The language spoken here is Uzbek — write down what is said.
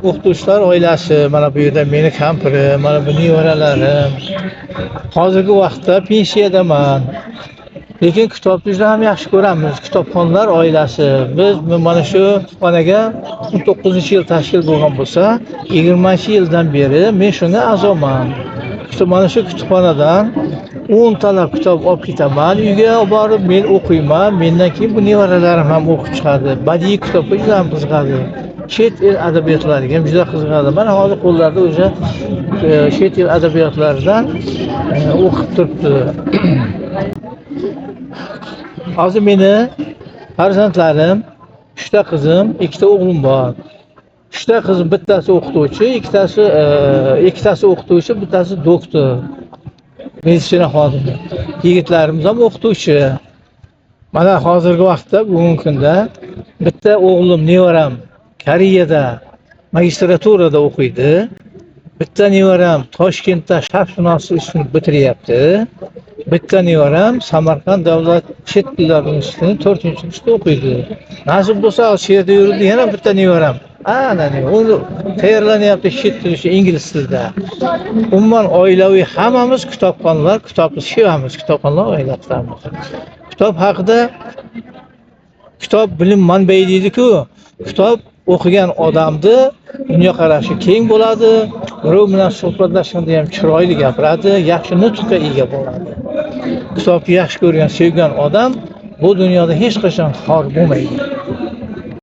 O'qituvchilar oilasi, mana bu yerda meni kampirim, mana bu nevaralarim. Hozirgi vaqtda pensiyadaman. Lekin kitobni juda ham yaxshi ko'ramiz. Kitobxonlar oilasi. Biz mana shu kutubxonaga 19-yil tashkil bo'lgan bo'lsa, 20-yildan beri men shunga a'zoman. Mana shu kutubxonadan 10 talab kitob olib ketaman uyga olib borib men o'qiyman. Mendan keyin bu nevaralarim ham o'qib chiqadi. Badiiy kitobga juda ham qiziqadi. Chet el adabiyotlariga ham juda qiziqadi. Mana hozir qo'llarida o'sha chet el adabiyotlaridan o'qib turibdi. Hozir meni farzandlarim, 3ta qizim, 2ta o'g'lim bor. 3ta qizim, bittasi o'qituvchi, ikkitasi ikkitasi o'qituvchi, bittasi doktor. Meditsina xodimi. Yigitlarimiz ham o'qituvchi. Mana hozirgi vaqtda, bugungi kunda bitta o'g'lim, nevaram Koreyada magistraturada o'qiydi. Bitta nevaram Toshkentda sharqshunoslik institutini bitiryapti. Bitta nevaram Samarqand davlat chet tillar institutini 4-kursda o'qiydi. Nasib bo'lsa, shu yerda yuribdi yana bitta nevaram. Ana uni tayyorlanyapti chet tili, shu ingliz tilida. Umuman oilaviy hammamiz kitobxonlar, kitobni sevamiz, kitobxonlar oilasidamiz. Kitob haqida, kitob bilim manbai deydi-ku. Kitob o'qigan odamni dunyoqarashi keng bo'ladi, birov bilan suhbatlashganda ham chiroyli gapiradi, yaxshi nutqqa ega bo'ladi. Kitobni yaxshi ko'rgan, sevgan odam bu dunyoda hech qachon xor bo'lmaydi.